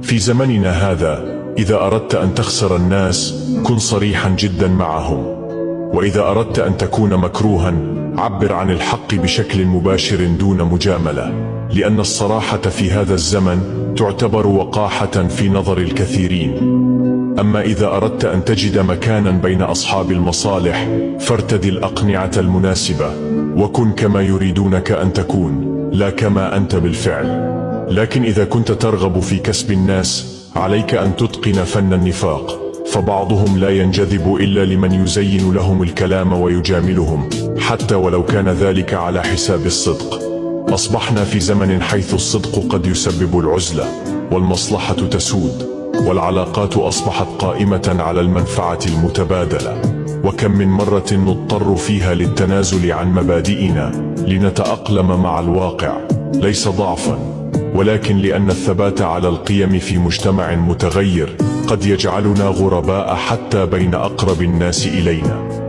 في زمننا هذا إذا أردت أن تخسر الناس كن صريحا جدا معهم، وإذا أردت أن تكون مكروها عبر عن الحق بشكل مباشر دون مجاملة، لأن الصراحة في هذا الزمن تعتبر وقاحة في نظر الكثيرين. أما إذا أردت أن تجد مكانا بين أصحاب المصالح فارتدي الأقنعة المناسبة، وكن كما يريدونك أن تكون لا كما أنت بالفعل. لكن إذا كنت ترغب في كسب الناس عليك أن تتقن فن النفاق، فبعضهم لا ينجذب إلا لمن يزين لهم الكلام ويجاملهم حتى ولو كان ذلك على حساب الصدق. أصبحنا في زمن حيث الصدق قد يسبب العزلة، والمصلحة تسود، والعلاقات أصبحت قائمة على المنفعة المتبادلة. وكم من مرة نضطر فيها للتنازل عن مبادئنا لنتأقلم مع الواقع، ليس ضعفا، ولكن لأن الثبات على القيم في مجتمع متغير قد يجعلنا غرباء حتى بين أقرب الناس إلينا.